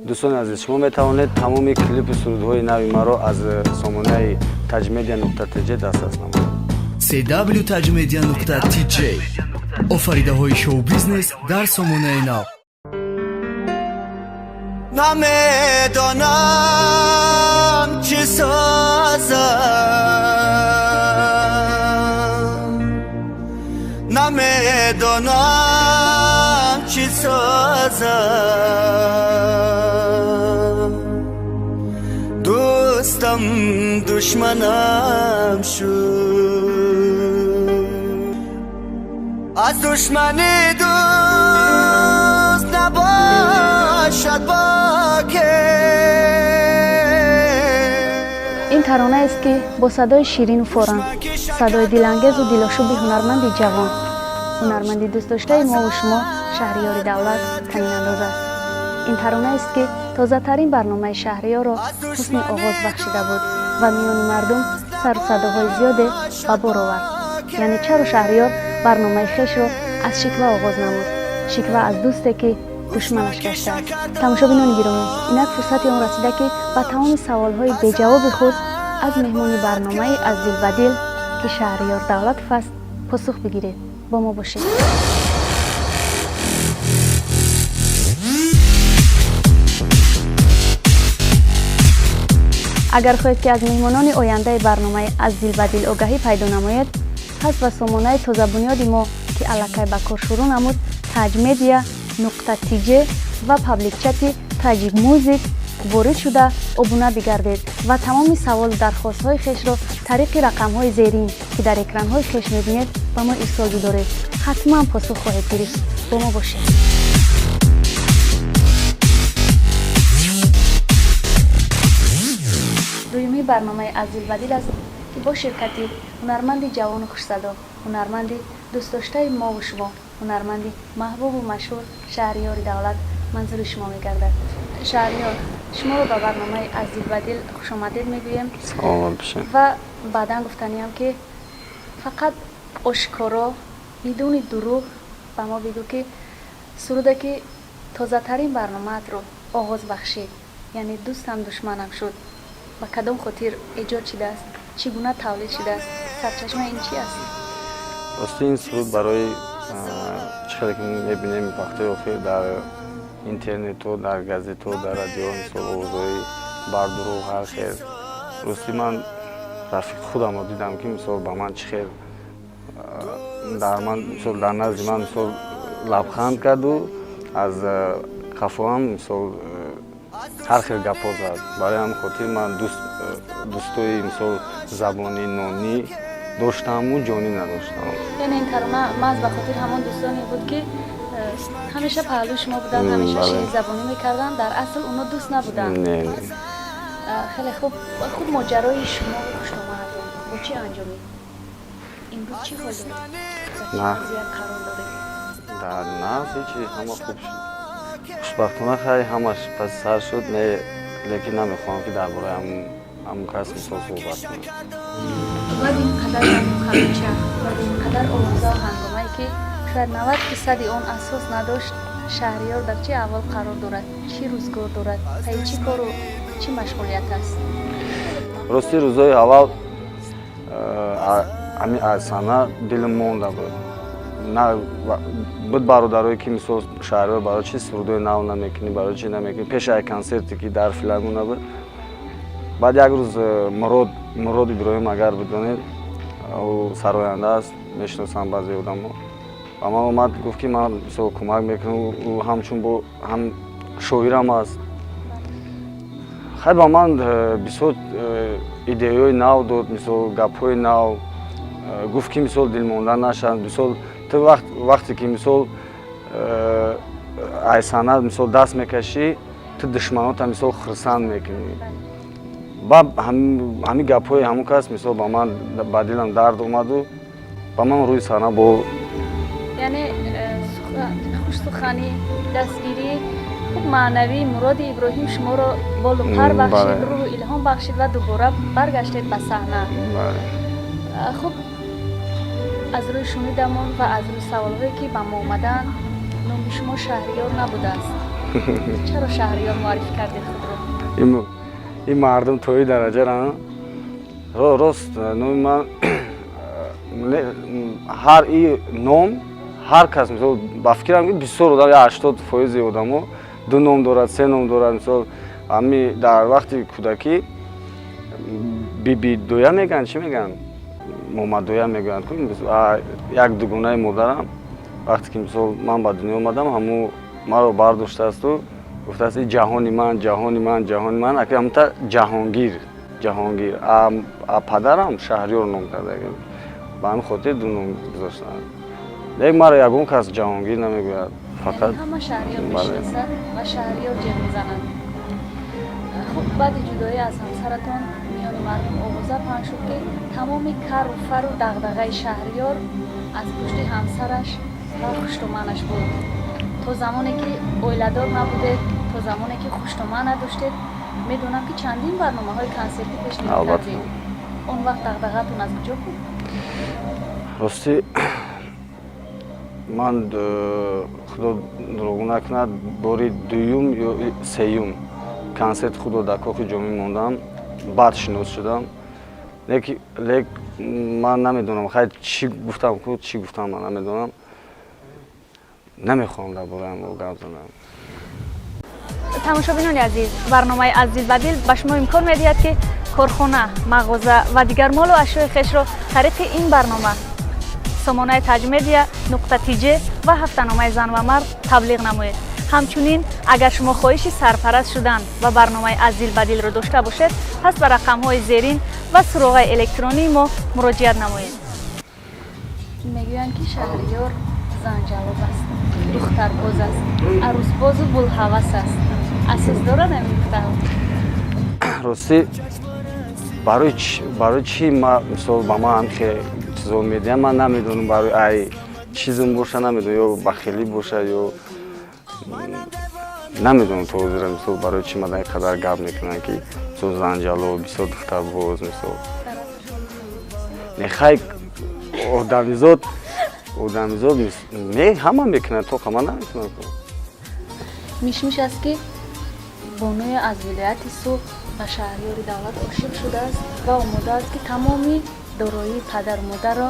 Дӯстони азиз, шумо метавонед тамоми клипу сурудҳои нави маро аз сомонаи tajmedia.tj дастрас намоед. cw tajmedia.tj. Офаридаҳои шоу-бизнес дар сомонаи нав. Намедонам, чӣ созам, намедонам, чӣ созам. Дӯстам душманам шуд, аз душмани дӯст набошад боке. Ин таронаест, ки бо садои ширину форам, садои дилангезу дилошуби ҳунарманди ҷавон, ҳунарманди дӯстдоштаи мову шумо, Шаҳриёри Давлат танинандоз аст. Ин таронаест, ки тозатарин барномаи Шаҳриёрро ҳусни оғоз бахшида буд ва миёни мардум сару садоҳои зиёде ба бор овард. Яъне чаро Шаҳриёр барномаи хешро аз шиква оғоз намуд, шиква аз дӯсте, ки душманаш гаштааст? Тамошобинони гиромӣ, инак фурсати он расида, ки ба тамоми саволҳои беҷавоби худ аз меҳмони барномаи «Аз дил ба дил», ки Шаҳриёр Давлатов аст, посух бигиред. Бо мо бошед. Агар хоҳед, ки аз меҳмонони ояндаи барномаи «Аз дил ба дил» огаҳӣ пайдо намоед, пас ба сомонаи тозабунёди мо, ки аллакай ба кор шурӯъ намуд, tajmedia.tj ва public чати Таҷик Музик ворид шуда, обуна бигардед ва тамоми саволу дархостҳои хешро тариқи рақамҳои зерин, ки дар экранҳои хеш мебинед, ба мо ирсол бидоред. Ҳатман посух хоҳед гирифт. Бо мо бошед. Дуюмии барномаи «Аз дил ба дил» аст, ки бо ширкати ҳунарманди ҷавону хушсадо, ҳунарманди дӯстдоштаи мову шумо, ҳунарманди маҳбубу машҳур Шаҳриёри Давлат манзури шумо мегардад. Шаҳриёр, шуморо ба барномаи «Аз дил ба дил» хушомадед мегӯем. Саломат бошед. Ва баъдан гуфтаниям, ки фақат ошкоро, бидуни дурӯғ ба мо бигӯ, ки суруде, ки тозатарин барномаатро оғоз бахшид, яъне «Дӯстам душманам шуд», ба кадом хотир эҷод шудааст, чӣ гуна тавлид шудааст, сарчашмаи ин чи аст? Рости, ин суруд барои чӣ хеле ки мебинем, вақтҳои охир дар интернетҳо, дар газетҳо, дар радио, мисол, овозҳои бардурӯғ, ҳар хел. Рости, ман рафиқи худамро дидам, ки, мисол, ба ман чӣ хел дар ман, мисол, дар назди ман, мисол, лабханд карду аз қафоам, мисол, ҳар хел гапҳо зад. Барои ҳамин хотир ман дӯстои, мисол, забонӣ, нонӣ доштаму ҷонӣ надоштам. Яъне ин тарона маҳз ба хотир ҳамон дӯстоне буд, ки ҳамеша паҳлӯи шумо буданд, ҳамеша ширинзабонӣ мекарданд, дар асл оно дӯст набуданд? Не, не. Хеле хуб. Хуб, моҷарои шумо хуштоманатон бо чӣ анҷомид? Имрӯз чӣ ҳол доред? Дар чӣ вазъият қарор доред? Дар нағз, ҳечи, ҳама хуб шуд, хушбахтона. Хай, ҳамаш паси сар шуд. Не, лекин намехоҳам, ки дар бораи ҳамун кас, мисол, суҳбат кунам. Баъд ин қадар ғаму баъд ин қадар овозаву ҳангомае, ки шояд 90 фисади он асос надошт, Шаҳриёр дар чӣ аҳвол қарор дорад, чӣ рӯзгор дорад, пайи чӣ кору чӣ машғулият аст? Рости, рӯзҳои аввал ҳамин аз саҳна дилам монда буд. На буд бародарое, ки, мисол, Шаҳриёр, барои чӣ сурудҳои нав намекунӣ, барои чӣ намекунӣ? Пеши ай консерте, ки дар филармония буд. Баъд як рӯз Мурод Иброҳим, агар бидонед, ӯ сароянда аст, мешиносам баъзе одамо, ба ман омад, гуфт, ки ман, мисол, кӯмак мекунам. Ӯ ҳамчун бо ҳам шоирам аст. Хай, ба ман бисёр идеяҳои нав дод, мисол, гапҳои нав гуфт, ки, мисол, дилмонда нашавад. Мисол, ту вақте ки, мисол, ай санъат, мисол, даст мекашӣ, ту душманота, мисол, хурсанд мекунӣ. Ба ҳамин гапҳои ҳамон кас, мисол, ба ман ба дилам дард омаду ба ман рӯи саҳна бо Яъне хушсуханӣ, дастгирӣ, хуб, маънавии Муроди Иброҳим шуморо болу пар бахшид, рӯҳу илҳом бахшид ва дубора баргаштед ба саҳна. Хуб, аз рӯи шунидамон ва аз рӯи саволҳое, ки ба мо омаданд, номи шумо Шаҳриёр набудааст. Чаро Шаҳриёр муаррифӣ кардед худро? Ин мардум то ин дараҷара рост номи ман ҳар и ном ҳар кас, мисол, ба фикрам, ки бисёр одам, 80 фоизи одамо ду ном дорад, се ном дорад. Мисол, ами дар вақти кӯдакӣ бибидоя мегӯянд, чӣ мегӯянд, момадоя мегӯянд. Як дугонаи модарам вақте ки, мисол, ман ба дунё омадам, ҳамун маро бардоштаасту гуфтааст: «И ҷаҳони ман, ҷаҳони ман, ҷаҳони ман». Аки ҳамта Ҷаҳонгир, Ҷаҳонгир, а падарам Шаҳриёр ном карда. Ба ҳамин хотир ду ном гузоштанд. Лек маро ягон кас Ҷаҳонгир намегӯяд, фақат Ҳама Шаҳриёр мешиносад ва Шаҳриёр ҷеғ мезананд. Хуб, баъди ҷудоӣ аз ҳамсаратон миёни мардум овоза паҳн шуд, ки тамоми кару фару дағдағаи Шаҳриёр аз пушти ҳамсараш ва хуштуманаш буд. То замоне ки оиладор набудед, то замоне ки хуштуман надоштед, медонам, ки чандин барномаҳои консертӣ пешниҳод кардед. Он вақт дағдағатон аз куҷо буд? Ростӣ, ман, худо дурӯғ накунад, бори дуюм ё сеюм консерти худро дар Кохи Ҷомӣ мондам, баъд шинос шудам. Лек ман намедонам, хай, чӣ гуфтам, ку чӣ гуфтам, ман намедонам, намехоҳам дар бораи ам гап занам. Тамошобинони азиз, барномаи «Аз дил ба дил» ба шумо имкон медиҳад, ки корхона, мағоза ва дигар молу ашёи хешро тариқи ин барнома, сомонаи таҷмедия.тж ва ҳафтаномаи «Зан ва мард» таблиғ намоед. Ҳамчунин, агар шумо хоҳиши сарпараст шудан ва барномаи «Аз дил ба дилро» дошта бошед, пас ба рақамҳои зерин ва суроғаи электронии мо муроҷиат намоед. Мегӯянд, ки Шаҳриёр занҷалоб аст, духтарбоз аст, арӯсбозу булҳавас аст. Асос дорад ҳамин гуфтаҳо? Ростӣ, барои чӣ ма, мисол, ба ман ҳамхе чизо медиҳам, ман намедонам. Барои ай чизм боша, намедонам, ё бахелӣ боша, ё намедонам. То ҳозира, мисол, барои чӣ ман ин қадар гап мекунам, ки мисол занҷало, бисёр духтарбоз. Мисол, нехай, одамизод ме ҳама мекунад, тоқа ман намекунам. Мишмиш аст, ки бонуе аз вилояти Суғд ба Шаҳриёри Давлат ошиқ шудааст ва омода аст, ки тамоми дороии падару модарро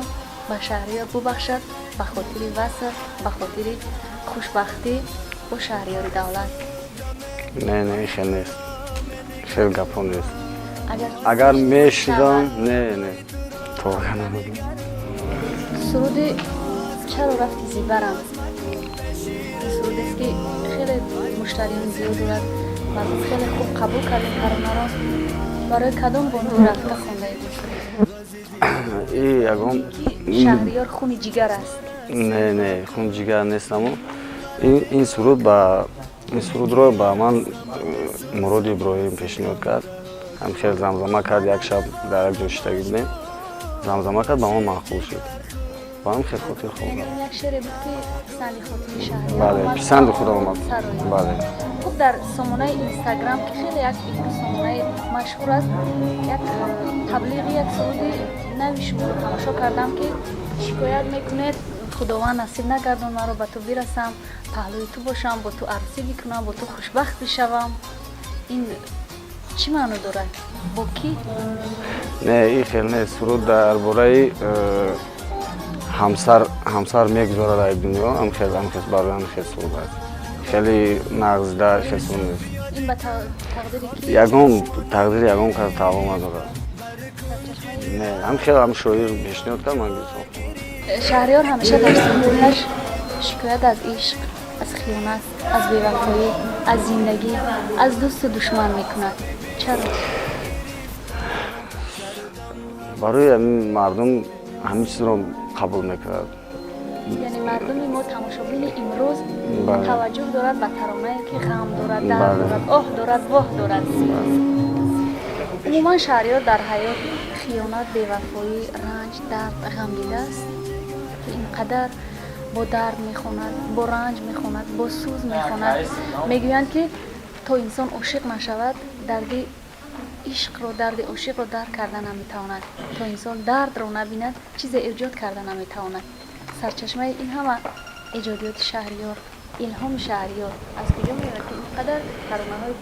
ба Шаҳриёр бубахшад ба хотири васл, ба хотири хушбахтӣ бо Шаҳриёри Давлат. Не, не, хел нест, хел гапҳо нест. Агар мешудам, не, не, тоға намудам. Суруди «Чаро рафти зибарам» сурудест, ки хеле муштариён зиёд дорад, мардум хеле хуб қабул кардем таронаро. Барои кадом бонуи рафта хондаед ин суруд? И ягон Шаҳриёр хуни ҷигар аст. Не, не, хуни ҷигар нестаму ин суруд ба ин сурудро ба ман Муроди Иброҳим пешниҳод кард. Ҳам хел замзама кард, як шаб дар як ҷо шиштагӣ будем, замзама кард, ба ман маъқул шуд, ба ҳам хел хотир хондам. Як шере буд, ки писанди хотири Шаҳриёр. Бале, писанди худам омад, бале. Хуб, дар сомонаи Инстаграм, ки хеле як сомонаи машҳур аст, як таблиғи як суруди нави шуморо тамошо кардам, ки шикоят мекунед: «Худованд насиб нагардон маро ба ту бирасам, паҳлӯи ту бошам, бо ту арӯсӣ бикунам, бо ту хушбахт бишавам». Ин чӣ маъно дорад? Бо кӣ? Не, ин хел не. Суруд дар бораи ҳамсар мегузорад ай дунё, ҳамхел барои ҳамхел суруд аст. Хеле нағзида хел суруд нест. Ин ба тақдири ки? Ягон тақдири ягон кас тааллуқ надорад. Не, ҳамхел ҳам шоир пешниҳод кард, ман гирифтам. Шаҳриёр ҳамеша дар сурудҳояш шикоят аз ишқ, аз хиёнат, аз бевафоӣ, аз зиндагӣ, аз дӯсту душман мекунад. Чаро? Барои ҳамин мардум ҳамин чизро қабул мекунад. Яъне мардуми мо, тамошобини имрӯз таваҷҷӯҳ дорад ба таронае, ки ғам дорад, дард дорад, оҳ дорад, воҳ дорад. Умуман, Шаҳриёр дар ҳаёт хиёнат, бевафоӣ, ранҷ, дард, ғам дидааст, ки ин қадар бо дард мехонад, бо ранҷ мехонад, бо сӯз мехонад? Мегӯянд, ки то инсон ошиқ нашавад, дарди ишқро, дарди ошиқро дарк карда наметавонад, то инсон дардро набинад, чизе эҷод карда наметавонад. Сарчашмаи ин ҳама эҷодиёти Шаҳриёр, илҳоми Шаҳриёр аз куҷо меояд, ки Қадар таронаҳои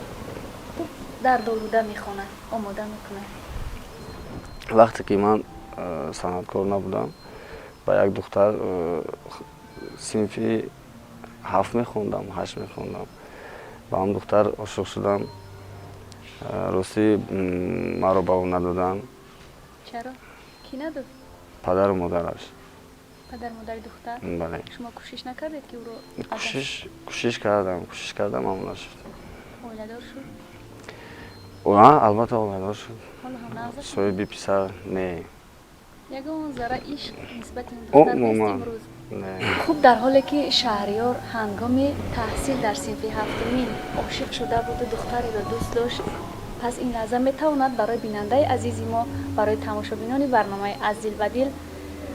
хуб дардолуда мехонад, омода мекунад. Вақте ки ман санъаткор набудам, ба як духтар, синфи ҳафт мехондам, ҳашт мехондам, ба ҳам духтар ошиқ шудам. Ростӣ, маро ба ӯ надоданд. Чаро, кӣ надод? Падару модараш. Падару модари духтар? Бале. Шумо кӯшиш накардед, ки ӯро? Кӯшиш кардам, аммо нашуд. Оиладор шуд? Албатта, оиладор шуд. Ҳоло ҳам нағз? Соҳиби писар, не. Ягон зарра ишқ нисбати ин духтар нест имрӯз? Не. Хуб, дар ҳоле ки Шаҳриёр ҳангоми таҳсил дар синфи ҳафтумин ошиқ шуда буду духтареро дӯст дошт, пас ин лаҳза метавонад барои бинандаи азизи мо, барои тамошобинони барномаи «Аз дил ба дил»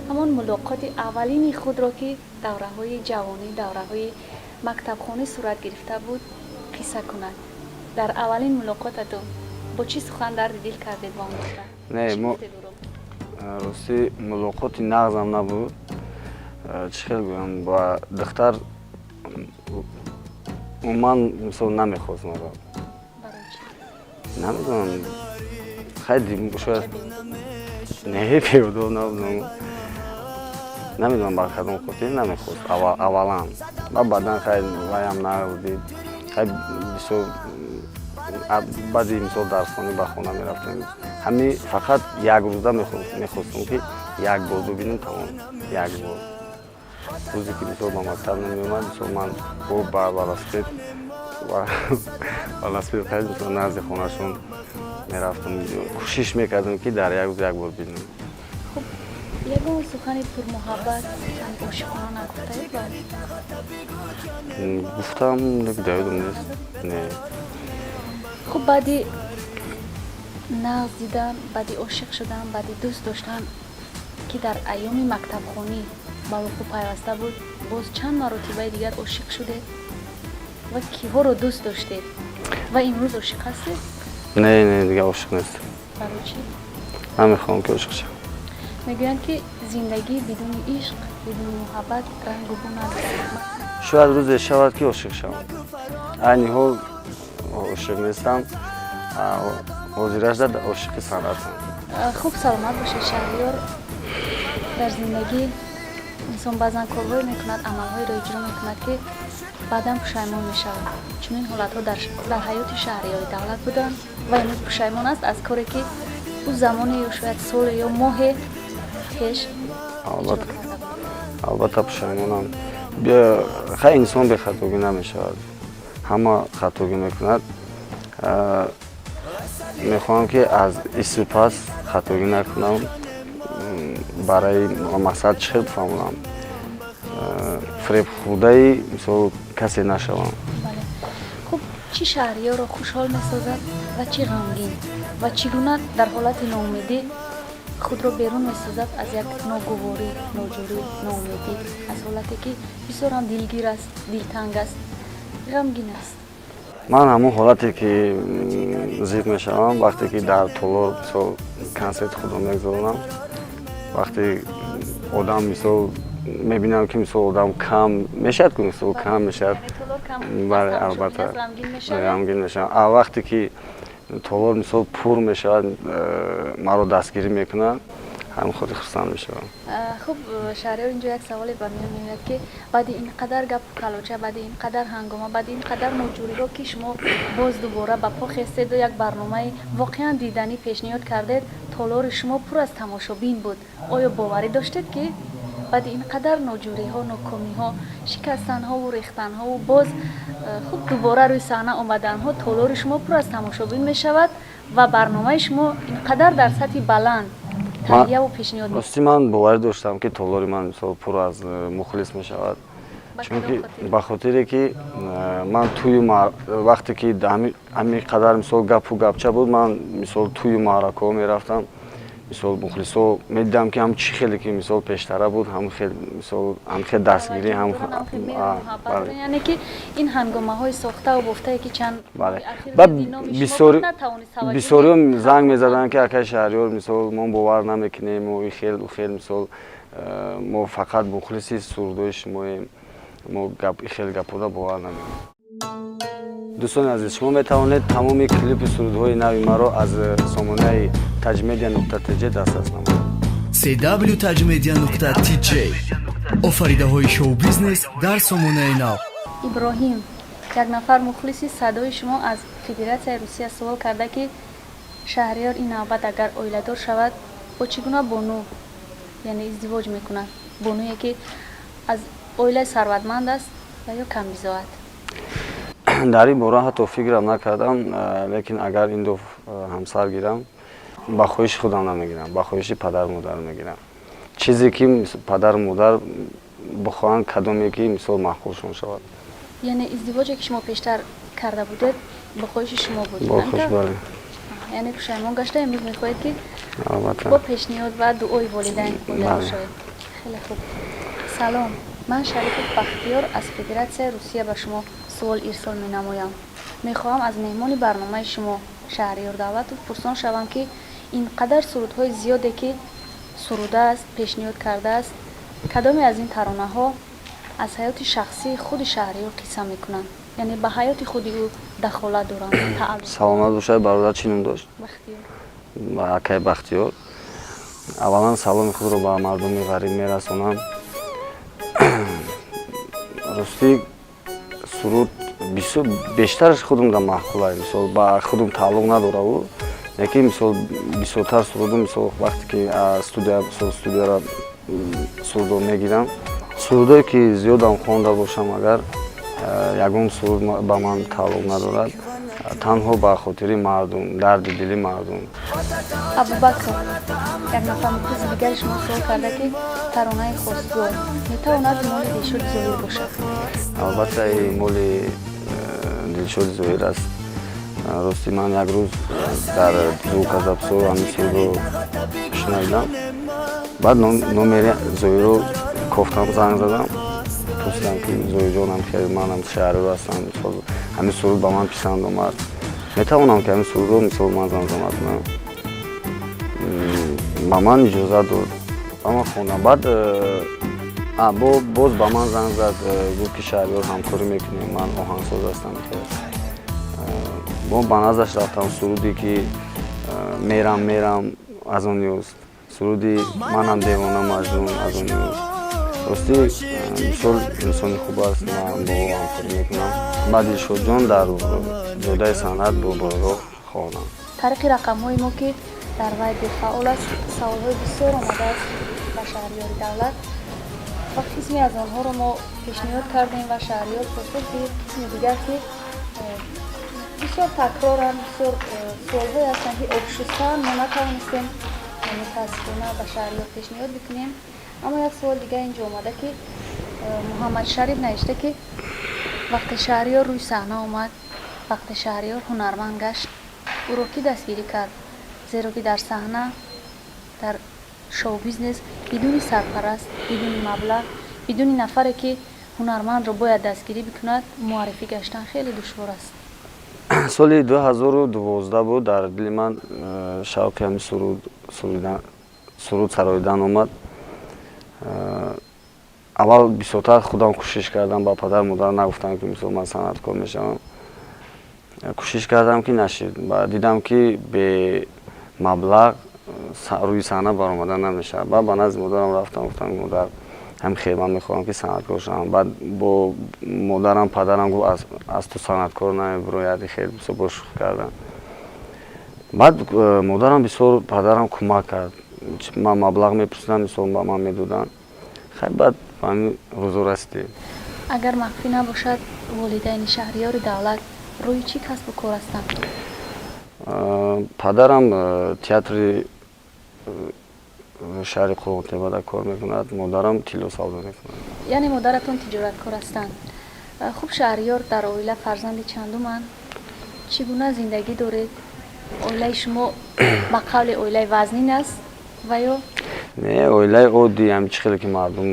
ҳамон мулоқоти аввалини худро, ки давраҳои ҷавонӣ, давраҳои мактабхонӣ сурат гирифта буд, қисса кунад. Дар аввалин мулоқотатон бо чӣ сухан дарди дил кардед бо он духтар? Не, Чӣ мо гуфтед ӯро? Ростӣ, мулоқоти нағзам набуд. Чӣ хел гӯям, ба духтар умуман, мисол, намехост маро. Барои чӣ? Намедонам, хай, шояд, не, беҳудо набудам. Намедонам, ба кадом хотир намехост аввалан ва баъдан, хай, ваям нағз дид. Хай, бисёр баъди, мисол, дарсхонӣ ба хона мерафтем. Ҳами фақат як рӯза мехостум, ки як бор бибинем, тамом, як бор. Рӯзе ки, мисол, ба мактаб намеомад, мисол, ман бо ба велосипед харид, мисол, назди хонашон мерафтам, кӯшиш мекардам, ки дар як рӯз як бор бинам. Хуб, ягон сухани пурмуҳаббат, сухани ошиқона нагуфтаед ба Гуфтам, дар ёдам нест, не. Хуб, баъди нағз дидан, баъди ошиқ шудан, баъди дӯст доштан, ки дар айёми мактабхонӣ ба вуқӯъ пайваста буд, боз чанд маротибаи дигар ошиқ шудед ва киҳоро дӯст доштед ва имрӯз ошиқ ҳастед? Не, дигар ошиқ нестам. Барои чӣ? Намехоҳам, ки ошиқ шавам. Мегӯянд, ки зиндагӣ бидуни ишқ, бидуни муҳаббат рангу бу надорад. Шояд рӯзе шавад, ки ошиқ шавам. Айни ҳол ошиқ нестам. Ҳозирашда ошиқи санъатам. Хуб, саломат бошед, Шаҳриёр. Дар зиндагӣ инсон баъзан корҳое мекунад, амалҳоеро иҷро мекунад, ки баъдан пушаймон мешавад. Чунин ҳолатҳо дар ҳаёти Шаҳриёри Давлат буданд ва имрӯз пушаймон аст аз коре, ки ӯ замоне ё шояд соле ё моҳе пеш иҷро Албатта. карда буд? Албатта, пушаймонам. Хай, инсон бехатогӣ намешавад, ҳама хатогӣ мекунад. Мехоҳам, ки аз ису пас хатогӣ накунам. Барои мақсад, чӣ хел бифаҳмонам, фиребхӯрдаи, мисол, касе нашавам. Бале, хуб, чӣ Шаҳриёрро хушҳол месозад ва чӣ ғамгин ва чӣ гуна дар ҳолати ноумедӣ худро берун месозад аз як ногуворӣ, ноҷурӣ, ноумедӣ, аз ҳолате, ки бисёр ҳам дилгир аст, дилтанг аст, ғамгин аст? Ман ҳамон ҳолате, ки зиқ мешавам, вақте ки дар толор, мисол, консерти худро мегузаронам, вақте одам, мисол, мебинам, ки, мисол, одам кам мешавад ку, мисол, кам мешавад. Бале, албатта, ғамгин мешавам. А вақте ки толор, мисол, пур мешавад, маро дастгирӣ мекунад, ҳамин хотир хурсанд мешавам. Хуб, Шаҳриёр, инҷо як саволе ба миён меояд, ки баъди ин қадар гапу калоча, баъди ин қадар ҳангома, баъди ин қадар ноҷӯриҳо, ки шумо боз дубора ба по хестеду як барномаи воқеан диданӣ пешниҳод кардед, толори шумо пур аз тамошобин буд, оё боварӣ доштед, ки баъди ин қадар ноҷӯриҳо, нокомиҳо, шикастанҳову рехтанҳову боз хуб дубора рӯи саҳна омаданҳо толори шумо пур аз тамошобин мешавад ва барномаи шумо ин қадар дар сатҳи баланд таҳияву пешниҳод? Рости, ман боварӣ доштам, ки толори ман, мисол, пур аз мухлис мешавад, чунки ба хотире ки ман тӯю вақте ки ҳамин қадар, мисол, гапу гапча буд, ман, мисол, тӯю маъракаҳо мерафтам, мисол, мухлисо медидам, ки ҳам чӣ хеле ки, мисол, пештара буд, ҳам хел, мисол, ҳам хел дастгирӣ ҳам. Яъне ки ин ҳангомаҳои сохтаву бофтае, ки чанд Баъд бисёриҳо занг мезаданд, ки акай Шаҳриёр, мисол, мо бовар намекунем, мо хел хел, мисол, мо фақат мухлиси сурудҳои шумоем, мо хел гапода бовар намекунем. Дӯстони азиз, шумо метавонед тамоми клипи сурудҳои нави маро аз сомонаи tajmedia.tj дастрас намоед. cw tajmedia.tj. Офаридаҳои шоу-бизнес дар сомонаи нав. Иброҳим, як нафар мухлиси садои шумо аз Федератсияи Русия суол карда, ки Шаҳриёр ин навбат агар оиладор шавад, бо чӣ гуна бону, яъне издивоҷ мекунад? Бонуе ки аз оилаи сарватманд аст ва ё камбизоат? Дар ин бора ҳатто фикрам накардам, лекин агар ин ду ҳамсар гирам, ба хоҳиши худам намегирам, ба хоҳиши падару модар мегирам. Чизе ки падару модар бихоҳанд, кадоме ки мисол маъқулшон шавад. Яъне издивоҷе ки шумо пештар карда будед, бо хоҳиши шумо буд? Бо хоҳиш, бале. Яъне пушаймон гашта, имрӯз мехоҳед, ки Албатта. бо пешниҳод ва дуои волидайн оиладор шавед. Хеле хуб. Салом, ман Шарипов Бахтиёр аз Федератсияи Русия ба шумо суол ирсол менамоям. Мехоҳам аз меҳмони барномаи шумо Шаҳриёр Давлатов пурсон шавам, ки ин қадар сурудҳои зиёде ки сурудааст, пешниҳод кардааст, кадоме аз ин таронаҳо аз ҳаёти шахсии худи Шаҳриёр қисса мекунанд, яъне ба ҳаёти худи ӯ дахолат доранд, тааллуқ? Саломат бошад. Бародар чӣ ном дошт? Бахтиёр. Акай Бахтиёр, аввалан саломи худро ба мардуми ғариб мерасонам. Ростӣ, суруд бисёр бештараш худум да маъқулай, мисол, ба худум тааллуқ надораву, лекин мисол бисёртар суруду, мисол, вақте ки студия, мисол, студияро сурудо мегирам, сурудое ки зиёдам хонда бошам, агар ягон суруд ба ман тааллуқ надорад, танҳо ба хотири мардум, дарди дили мардум. Абубакр, як нафар мухлиси дигари шумо суол карда, ки таронаи «Хостгор» метавонад моли Дилшоди Зоҳир бошад? Албатта, моли Дилшоди Зоҳир аст. Рости, ман як рӯз дар звукозаписҳо ҳамин сурудро шунавидам. Баъд номери Зоҳирро кофтам, занг задам, пурсидам, ки Зоҳирҷонам, хеле манам Шаҳриёр ҳастам, мисол, ҳамин суруд ба ман писанд омад, метавонам ки ҳамин сурудро, мисол, ман замзама кунам? Ба ман иҷозат дод ва ман хондам. Баъд боз ба ман занг зад, гуфт, ки Шаҳриёр, ҳамкорӣ мекунем, ман оҳангсоз ҳастам. Бо ба наздаш рафтам, суруде ки «Мерам, мерам» аз он ёст, суруди «Манам девона маҷнун» аз он ёст. Ростӣ, бисёр инсони хуб аст, ман бо ӯ ҳамкорӣ мекунам. Баъд Дилшодҷон дар ҷодаи санъат бо Борроҳ хоҳам. Тариқи рақамҳои мо, ки дар Вайбер фаъол аст, саволҳои бисёр омадааст ба Шаҳриёри Давлат ва қисме аз онҳоро мо пешниҳод кардем ва Шаҳриёр посух гирифт. Қисми дигар, ки бисёр такроранд, бисёр суолҳое ҳастанд, ки обшустаанд, мо натавонистем, мутаассифона, ба Шаҳриёр пешниҳод бикунем. Аммо як суол дигар инҷо омада, ки Муҳаммад Шариф навишта, ки вақте Шаҳриёр рӯи саҳна омад, вақте Шаҳриёр ҳунарманд гашт, ӯро кӣ дастгирӣ кард? Зеро ки дар саҳна, дар шоу-бизнес бидуни сарпараст, бидуни маблағ, бидуни нафаре ки ҳунармандро бояд дастгирӣ бикунад, муаррифӣ гаштан хеле душвор аст. Соли 2012 буд, дар дили ман шавқи ҳамин суруд сароидан омад. Аввал бисёртар худам кӯшиш кардам, ба падару модар нагуфтам, ки мисол ман санъаткор мешавам. Кӯшиш кардам, ки нашид. Дидам, ки бе маблағ рӯи саҳна баромадан намешавад. Баъд ба назди модарам рафтам, гуфтам: «Модар, ҳам хел ман мехоҳам, ки санъаткор шавам». Баъд бо модарам, падарам гуфт: «Аз ту санъаткор намебирояд». Хел бисёр бо шӯхӣ кардам. Баъд модарам бисёр, падарам кӯмак кард. Ман маблағ мепурсидам, мисол, ба ман медоданд. Хай, баъд ба ҳамин рӯзо расидем. Агар махфӣ набошад, волидайни Шаҳриёри Давлат рӯи чӣ касбу кор ҳастанд? Падарам театри шаҳри Қурғонтеппада кор мекунад, модарам тилло савдо мекунад. Яъне модаратон тиҷораткор ҳастанд. Хуб, Шаҳриёр дар оила фарзанди чандуманд? Чӣ гуна зиндагӣ доред? Оилаи шумо ба қавли оилаи вазнин аст ва ё? Не, оилаи оддӣ, ҳам чӣ хеле ки мардум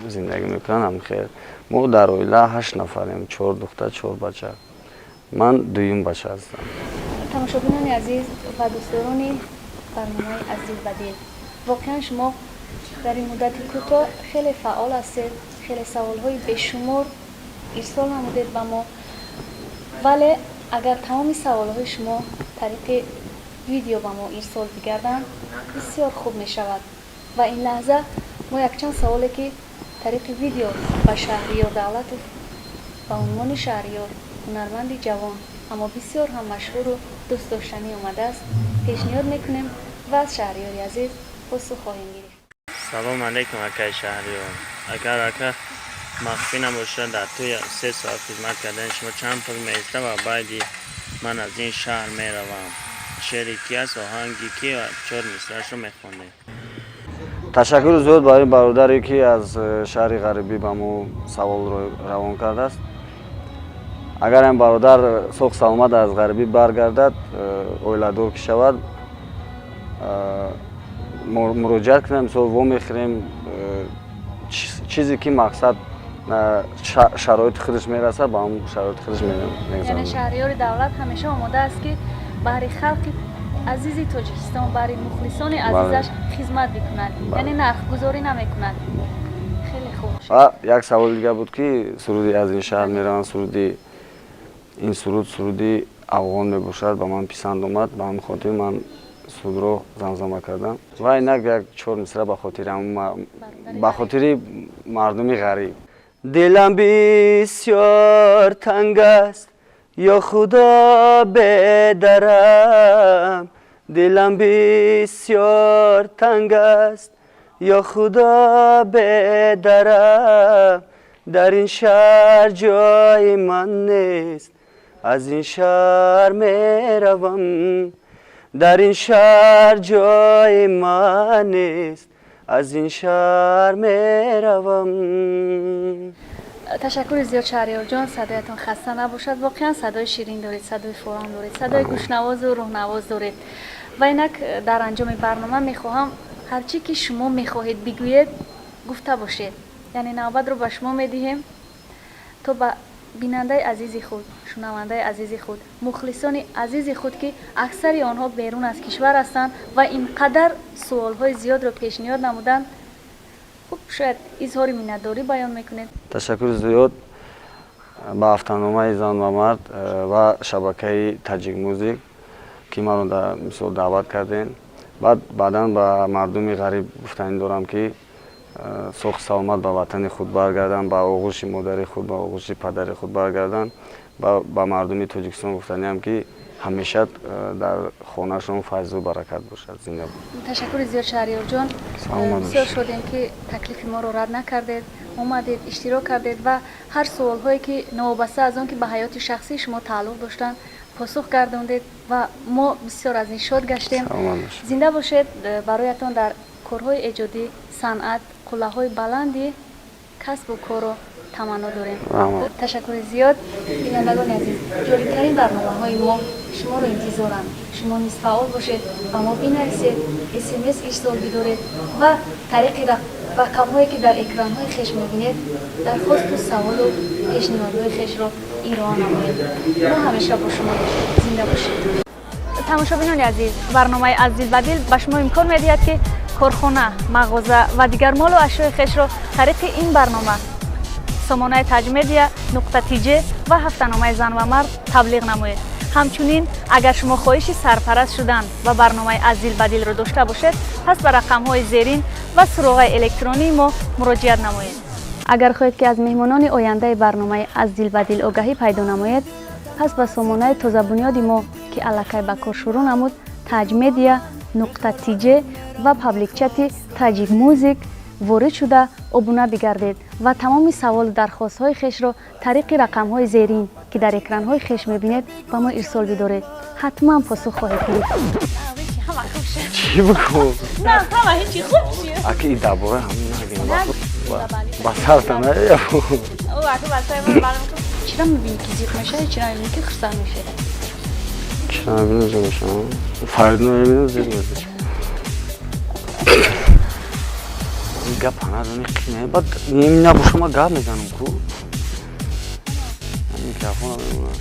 зиндагӣ мекунанд, ҳам хел. Мо дар оила ҳашт нафарем: чор духтар, чор бача. Ман дуюм бача ҳастам. Тамошобинони азиз ва дӯстдорони барномаи «Аз дил ба дил», воқеан шумо дар ин муддати кӯтоҳ хеле фаъол ҳастед, хеле саволҳои бешумор ирсол намудед ба мо. Вале агар тамоми саволҳои шумо тариқи видео ба мо ирсол бигарданд, бисёр хуб мешавад. Ва ин лаҳза мо якчанд саволе, ки тариқи видео ба Шаҳриёр Давлатов ба унвони Шаҳриёр, ҳунарманди ҷавон, аммо бисёр ҳам машҳуру дӯстдоштанӣ омадааст, пешниҳод мекунем ва аз Шаҳриёри азиз посух хоҳем гирифт. Салом алейкум, акаи Шаҳриёр. Агар, ака, махфӣ набошад, дар тӯи 3 соат хизмат кардани шумо чанд пул меиста? Ва баъди «Ман аз ин шаҳр меравам» шеъри ки аст, оҳанги ки ва чор мисраашро мехондем. Ташаккури зиёд барои бародаре, ки аз шаҳри ғарибӣ ба мо саволро равон кардааст. Агар ин бародар соғ саломат аз ғарибӣ баргардад, оиладор ки шавад, муроҷиат кунем, мисол, вомехӯрем, чизе ки мақсад шароити худаш мерасад, ба ҳамн шароити худаш Яъне мегузаронем. Шаҳриёри Давлат ҳамеша омода аст, ки баҳри халқи азизи Тоҷикистон, баҳри мухлисони азизаш хизмат бикунад, яъне нархгузорӣ намекунад. Хеле хуб. Ва як саволи дигар буд, ки суруди «Аз ин шаҳр мераванд». Суруди ин суруд суруди афғон мебошад, ба ман писанд омад, ба ҳамин хотир ман сурудро замзама кардам. Ва инак як чор мисра ба хотири ба хотири мардуми ғариб. Дилам бисёр танг аст, ё Худо, бедарам. Дилам бисёр танг аст, ё Худо, бедарам. Дар ин шаҳр ҷои ман нест, аз ин шаҳр меравам. Дар ин шаҳр ҷои ман нест, аз ин шаҳр меравам. Ташаккури зиёд, Шаҳриёрҷон, садоятон хаста набошад. Воқеан садои ширин доред, садои форам доред, садои гӯшнавозу рӯҳнавоз доред. Ва инак дар анҷоми барнома мехоҳам ҳар чӣ ки шумо мехоҳед бигӯед, гуфта бошед, яъне навбатро ба шумо медиҳем, то ба бинандаи азизи худ, шунавандаи азизи худ, мухлисони азизи худ, ки аксари онҳо берун аз кишвар ҳастанд ва ин қадар суолҳои зиёдро пешниҳод намуданд, хуб, шояд изҳори миннатдорӣ баён мекунед. Ташаккури зиёд ба ҳафтаномаи «Зан ва мард» ва шабакаи «Таҷик Музик», ки маро мисол даъват кардем. Баъд баъдан ба мардуми ғариб гуфтанӣ дорам, ки соғ саломат ба ватани худ баргарданд, ба оғӯши модари худ, ба оғӯши падари худ баргарданд. Ба мардуми Тоҷикистон гуфтаниам, ки ҳамеша дар хонаашон файзу баракат бошад. Зинда. Ташаккури зиёд, Шаҳриёрҷон. Бисёр шодем, ки таклифи моро рад накардед, омадед, иштирок кардед ва ҳар суолҳое, ки новобаста аз он ки ба ҳаёти шахсии шумо тааллуқ доштанд, посух гардондед ва мо бисёр аз ин шод гаштем. Зинда бошед. Бароятон дар корҳои эҷодӣ, санъат қуллаҳои баланди касбу корро таманно дорем. Ташаккури зиёд. Бинандагони азиз, ҷолибтарин барномаҳои мо шуморо интизоранд. Шумо низ фаъол бошед, ба мо бинависед, СМС ирсол бидоред ва тариқи рақамҳое, ки дар экранҳои хеш мебинед, дархосту саволу пешниҳодҳои хешро ироа намоед. Мо ҳамеша бо шумо. Зинда бошед. Тамошобинони азиз, барномаи «Аз дил ба дил» ба шумо имкон медиҳад, ки корхона, мағоза ва дигар молу ашёи хешро тариқи ин барнома, сомонаи tajmedia.tj ва ҳафтаномаи «Зан ва мард» таблиғ намоед. Ҳамчунин, агар шумо хоҳиши сарпараст шудан ба барномаи «Аз дил ба дилро» дошта бошед, пас ба рақамҳои зерин ва суроғаи электронии мо муроҷиат намоед. Агар хоҳед, ки аз меҳмонони ояндаи барномаи «Аз дил ба дил» огаҳӣ пайдо намоед, пас ба сомонаи тозабунёди мо, ки аллакай ба кор шурӯъ намуд, tajmedia.tj ва public чати «Таҷик Музик» ворид шуда, обуна бигардед ва тамоми саволу дархостҳои хешро тариқи рақамҳои зерин, ки дар экранҳои хеш мебинед, ба мо ирсол бидоред. Ҳатман посух хоҳед гирифт. Чӣ бигӯ? На, ҳама ҳечи хуб шид. Аки, и дар бораи ҳамин нагем, ба сарта ная. Чира мебинӣ, ки зиқ мешавӣ? Чира мебинӣ, ки хурсанд мешавӣ? Чира мебинам, зиқ мешавам? Фаридно мебинам, зиқ мешавам. Гапа надони, қине. Баъд набошам, ма гап мезанам ку, микрофона мемонам.